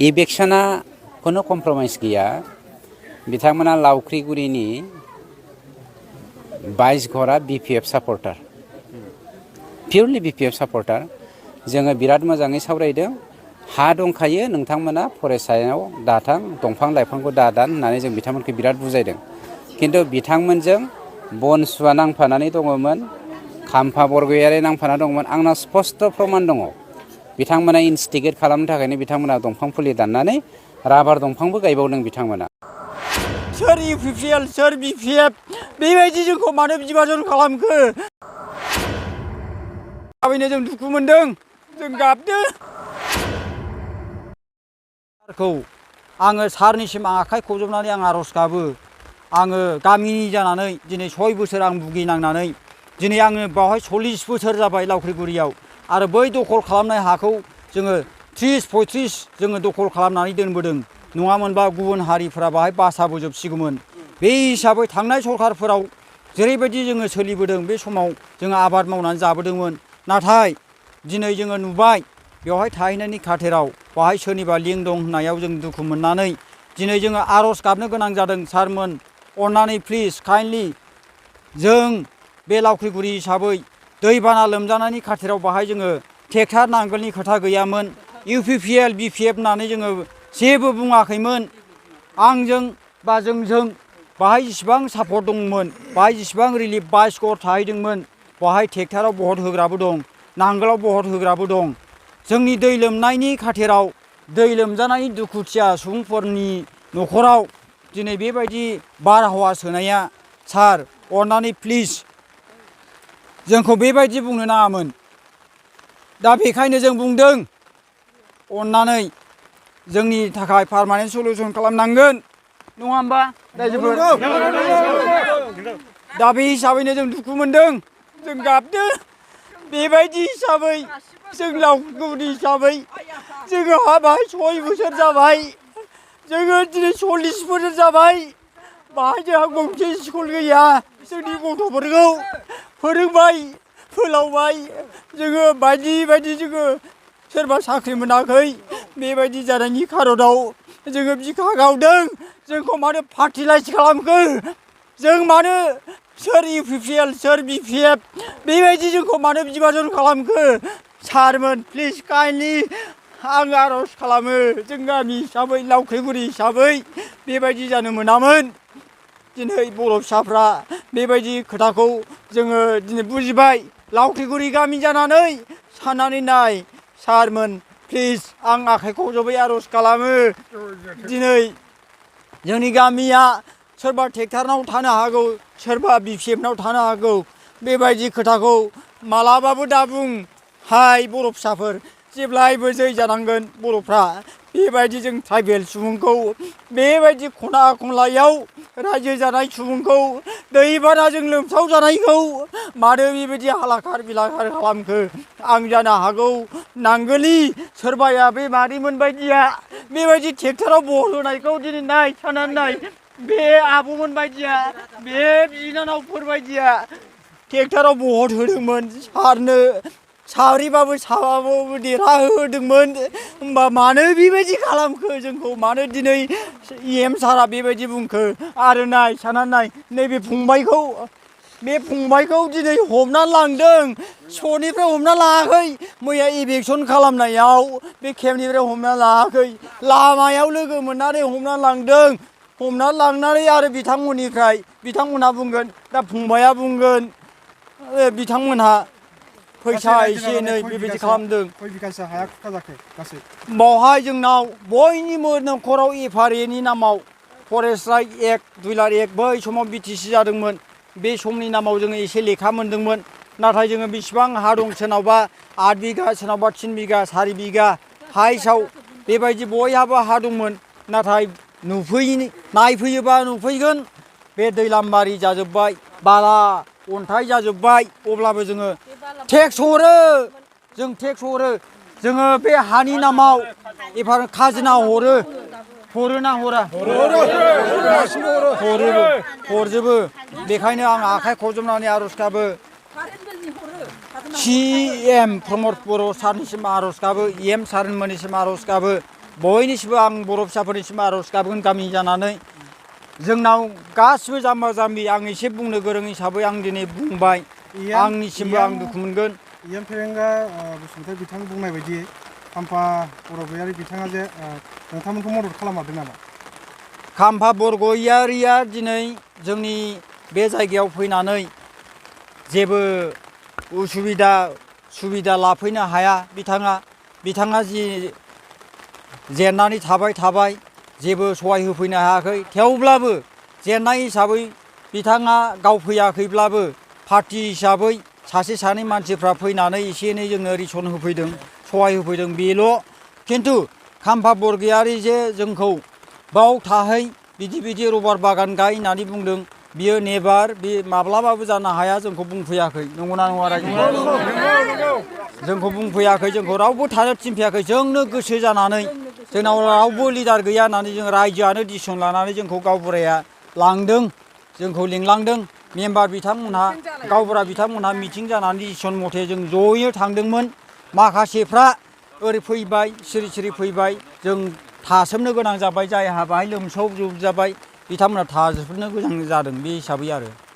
इलेक्शना कुनु कम्प्रमाइज गैया बिथांमोना लावख्रिगुरिनि 22 घरा BPF सापर्टार पियरलि BPF सापर्टार जोङो बिराद मोजाङै सावरायदों हा दंखायो नोंथांमोना फरायसायाव दाथां दंफां लाइफांखौ दादान होननानै जों बिथांमोनखौ बिराद बुजायदों किन्तु बिथांमोनजों बनसुवा नांफानानै दङमोन खाम्फा बरगयारि नांफाना दङमोन आंना स्पष्ट प्रमाण दङ बिथांमोना इनस्टिगेट खालामनो थाखायनो बिथांमोना दंफां फुलि दाननानै राबार दंफांबो गायबावदों बिथांमोना सोर UPPL सोर BPF बेबायदि जोंखौ मानो बिबाजन खालामखो थाबैनो जों दुखु मोनदों जों गाबदों आङो सारनिसिम आखाइ खबजबनानै आं आर'ज गाबो आङो गामिनि जानानै दिनै 6 बोसोर आं भुगिनांनानै दिनै आङो बावहाय 40 बोसोर जाबाय लावख्रिगुरियाव आरो बै दखल खालामनाय हाखौ जोङो 30-35 जोङो दखल खालामनानै दोनबोदों नङामोनबा गुबुन हारिफोरा बाहाय बासाबोजोबसिगौमोन बे हिसाबै थांनाय सरखारफोराव जेरैबायदि जोङो सोलिबोदों बे समाव जोङो आबाद मावनानै जाबोदोंमोन नाथाय दिनै जोङो नुबाय बेवहाय थाहैनायनि खाथिराव बाहाय सोरनिबा लिंक दं होननायाव जों दुखु मोननानै दिनै जोङो आर'ज गाबनो गोनां जादों सारमोन अननानै प्लिज काइन्डलि जों बे लावख्रिगुरि हिसाबै दैबाना लोमजानायनि खाथिराव बाहाय जोङो ट्रेक्टर नांगोलनि खोथा गैयामोन UPPL BPF होननानै जोङो जेबो बुङाखैमोन आंजों बा जोंजों बाहाय जेसेबां सापर्ट दंमोन बाहाय जेसेबां रिलिफ 22 घर थाहैदोंमोन बाहाय ट्रेक्टराव बहद होग्राबो दं नांगोलाव बहद होग्राबो दं जोंनि दै लोमनायनि खाथिराव दै लोमजानाय दुखुथिया सुबुंफोरनि न'खराव दिनै बेबायदि बारहावा सोनाया सार अननानै प्लिज जोंखौ बेबायदि बुंनो नाङामोन दा बेखायनो जों बुंदों अननानै जोंनि थाखाय पार्मानेन्ट सलुसन खालामनांगोन नङा होमबा रायजोफोर दा बे हिसाबैनो जों दुखु मोनदों जों गाबदों बेबायदि हिसाबै जों लावख्रिगुरि हिसाबै जोङो हाबाय 6 बोसोर जाबाय जोङो दिनै 40 बोसोर जाबाय बाहाय जोंहा गंसे स्कुल गैया जोंनि गथ'फोरखौ फोरोंबाय फोलावबाय जोङो बायदि बायदि जोङो सोरबा साख्रि मोनाखै बेबायदि जानायनि खारनाव जोङो बिखा गावदों जोंखौ मानो फार्टिलाइज खालामखो जों मानो सोर UPPL सोर BPF बेबायदि जोंखौ मानो बिबाजन खालामखो सारमोन प्लिज काइन्डलि आं आर'ज खालामो जों गामि हिसाबै लावख्रिगुरि हिसाबै बेबायदि जानो मोनामोन दिनै बर' फिसाफ्रा बेबायदि खोथाखौ जोङो दिनै बुजिबाय लावख्रिगुरि गामि जानानै साननानै नाय सारमोन प्लिज आं आखाइ खबजबै आर'ज खालामो दिनै जोंनि गामिया सोरबा ट्रेक्टरनाव थानो हागौ सोरबा BPFनाव थानो हागौ बेबायदि खोथाखौ मालाबाबो दा बुं हाय बर' फिसाफोर जेब्लायबो जै जानांगोन बर'फ्रा बेबायदि जों ट्राइबेल सुबुंखौ बेबायदि खना खनलायाव रायजो जानाय सुबुंखौ दैबानाजों लोमसाव जानायखौ मानो बेबायदि हालाखार बिलाखार खालामखो आं जानो हागौ नांगोलि सोरबाया बे मादैमोन बायदिया बेबायदि ट्रेक्टराव बहल होनायखौ दिनै नाय साननानै नाय बे आब'मोन बायदिया बे बिनानावफोर बायदिया ट्रेक्टराव बहद होदोंमोन सारनो साब्रैबाबो साबाबाबो देरहाहोदोंमोन होमबा मानो बेबायदि खालामखो जोंखौ मानो दिनै EM सारा बेबायदि बुंखो आरो नाय साननानै नाय नैबे फंबायखौ दिनै हमना लांदों स'निफ्राय हमना लाङाखै मैया इलेक्सन खालामनायाव बे केम्पनिफ्राय हमना लाङाखै लामायाव लोगो मोननानै हमना लांदों हमना लांनानै आरो बिथांमोनहा बुंगोन दा फंबाया बुंगोन बिथांमोनहा फैसा एसे एनै बेबायदि खालामदों बावहाय जोंनाव बयनिबो न'खराव FRAनि नामाव फरेस्ट राइट एक्ट 2001 बै समाव BTC जादोंमोन बे समनि नामाव जोङो एसे लेखा मोन्दोंमोन नाथाय जोङो बेसेबां हा दं सोरनावबा 8 बिगा सोरनावबा 3 बिगा 4 बिगा हाइसाव बेबायदि बयहाबो हा दंमोन नाथाय नायफैयोबा नुफैगोन बे दैलामबारि जाजोब्बाय बाला अन्थाइ जाजोब्बाय अब्लाबो जोङो टेक्स हरो जोङो बे हानि नामाव खाजोना हरोना हरा हरजोबो बेखायनो आं आखाइ खबजबनानै आर'ज गाबो CM प्रमद बर' सारनिसिम आर'ज गाबो EM सारमोननिसिम आर'ज गाबो बयनिसिमबो आं बर' फिसाफोरनिसिम आर'ज गाबगोन गामि जानानै जोंनाव गासिबो जाम्बा जाम्बि आं एसे बुंनो गोरों हिसाबै आं दिनै बुंबाय आंनिसिमबो आं दुखु मोनगोन। इयान फेरेंगा बसुमतारी बिथां बुंनाय बायदि खाम्फा बरगयारी बिथाङा जे नोंथांमोनखौ मदद खालामहादों नामा? खाम्फा बरगयारिया दिनै जोंनि बे जायगायाव फैनानै जेबो सुबिदा लाफैनो हाया। बिथाङा जि जेननानै थाबाय जेबो सहाय होफैनो हायाखै। थेवब्लाबो जेननाय हिसाबै बिथाङा गाव फैयाखैब्लाबो पार्टि हिसाबै सासे सानै मानसिफ्रा फैनानै एसे एनै जोंनो रेसन होफैदों, सहाय होफैदों बेल'। खिन्थु खाम्फा बरगयारी जे जोंखौ बाव थाहै बिदि रबार बागान गाय होननानै बुंदों, बियो नेभार, बे माब्लाबाबो जानो हाया। जोंखौ बुंफैयाखै, नंगौना नङा रायजो? जोंखौ बुंफैयाखै, जोंखौ रावबो थानो थिनफैयाखै। जोंनो गोसो जानानै जोंनाव रावबो लिडार गैया होननानै जों रायजोआनो डिसिसन लानानै जोंखौ गावबुराया लांदों, जोंखौ लिंलांदों। मेम्बार बिथांमोनहा गावबुरा बिथांमोनहा मिटिं जानानै डिसिसन मथे जों ज'यै थांदोंमोन। माखासेफ्रा ओरै फैबाय, सिरि फैबाय। जों थासोमनो गोनां जाबाय, जायहा बाहाय लोमसावजोबजाबाय बिथांमोना थाजोबनो गोनां जादों बे हिसाबै आरो।